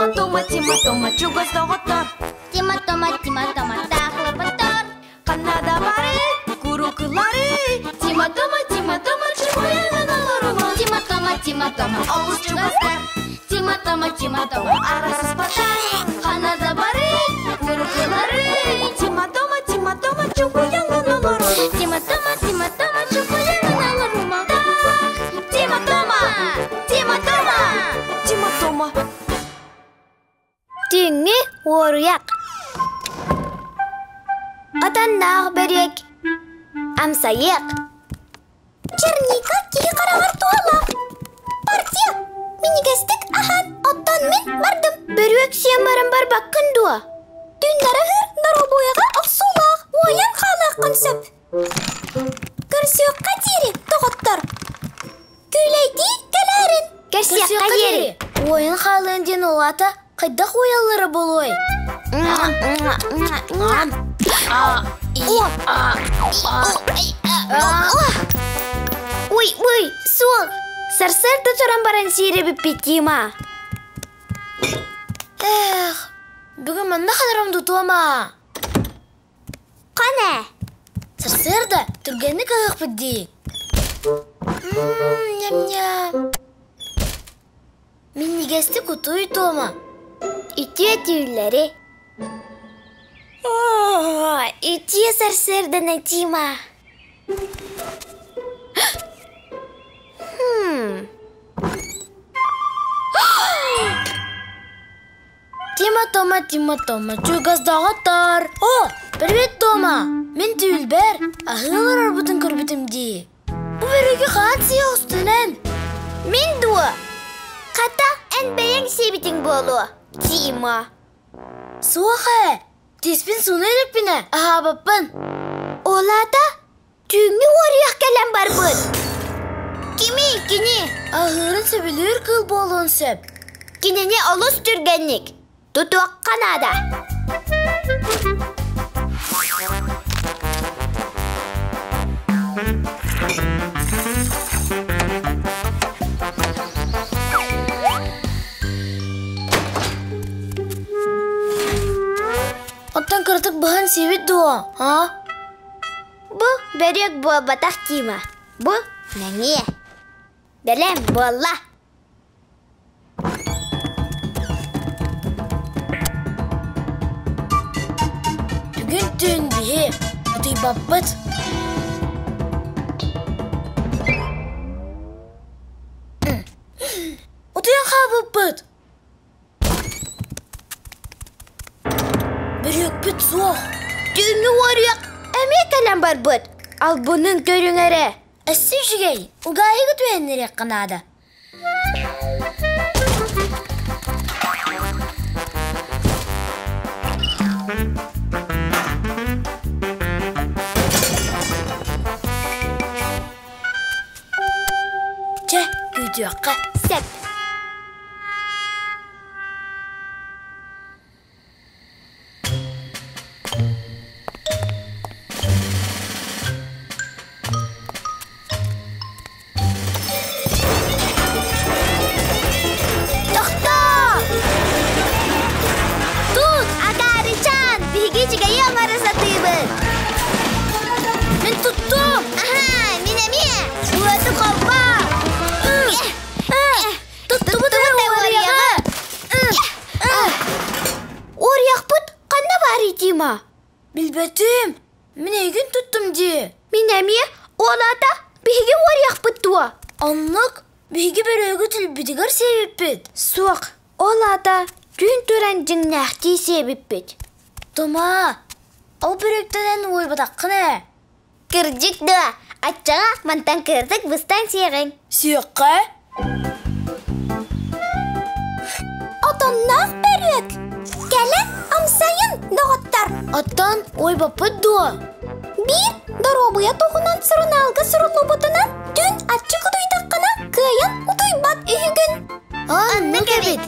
Тима, Тома, Тима, Тома, чугас доҕоттор. Тима, Тома, Тима, Тома, таахлапаттар. Ханна да бары, курукулары. Тима, Тома, Тима, Тома, чугуйанан олорума. Тима, Тома, Тима, Тома, олус чугастар. Тима, Тома, Тима, Тома, арасыспаттар. Ханна да бары, курукулары. Тима, Тома, Тима, Тома, чугуйанан олорума. Тима, Тома, Тима, Тома, чугуйанан олорума. Тима, Тома, Тима, Тома, Тима, Тома. Түүҥҥү уоруйах Отонноох бөрүөк Амсайыах Черника киһи хараҕар туһалаах. Партия, минигэстик аһаан, оттон мин бардым. Бөрүөк сиэн баран барбаккын дуо? Түүннэри аһыыр доруобуйаҕа охсуулаах, уойан хаалыаххын сөп. Көрсүөххэ диэри, доҕоттор. Күүлэйдии кэлээрин. Көрсүөххэ диэри. Уойан хаалыан диэн ол аата хайдах уойаллара буолуой? Ой, ой, суох! Сарсыарда туран баран сиэри бүппүт Тима. Эх, бүгүн манна ханарам тутуома. Хана? Сарсыарда түргэнник аһыахпыт дии. Ням-ням. Минньигэстик утуй туома. Үтүө түүллэри. Үтүө сарсыардана Тима. Тима Тома, Тима Тома, чугас доҕоттор! О, привет, Тома! Мин түүлбэр аһыы олорорбутун көрбүтүм дии. Бу бөрүгү хаан сиэ устунан. Мин дуо? Хата, эн бэйэҥ сиэбитиҥ буолуо, Тима. Суох ээ, тиспин сууна иликпинэ, аһаабаппын. Ол аата түүҥҥү уоруйах кэлэн барбыт. Кимий кини? Аһыырын сөбүлүүр кыыл буолуон сөп. Кинини олус түргэнник тутуохха наада. Оттон кыратык быһан сиэбит дуо, а? Бу бөрүөк буолбатах Тима. Бу мэҥиэ. Бэлэм буолла. Бүгүн түүн биһи утуйбаппыт. Утуйан хаалбыппыт. Бөрүөкпүт суох. Түүҥҥү уоруйах эмиэ кэлэн барбыт. Албынын көрүҥ эрэ. Өссө үчүгэй, угаайыгы түһэннэриэххэ наада. Чэ, күүтүөххэ. Сөп. Тохтоо! Тут, Акаарычаан, биһиги үчүгэйи оҥоро сатыыбыт. Мин туттум! Аһаа, мин эмиэ! Уоту холбоо! Туттубут уоруйаҕы! Уоруйахпыт ханна баарый Тима? Билбэтим. Мин эйигин туттум дии. Мин эмиэ ол аата биһиги уоруйахпыт дуо? Оннук. Биһиги бөрөөгү түлбүтүгэр сиэбиппит. Суох. Ол аата түүн туран дьиҥнээхтии сиэбиппит. Тома, ол бөрөктөнөн уойбатаххын ээ. Кырдьык дуо? Аччаҕа мантан кырдык быстан сиэҕиҥ. Сиэххэ? Отонноох бөрүөк! Кэлэн амсайын, доҕоттор! Оттон уойбаппыт дуо? Биир доруобуйа туһунан сурунаалга суруллубутунан түүн аччык утуйдаххына кыайан утуйбат үһүгүн. Оннук эбит.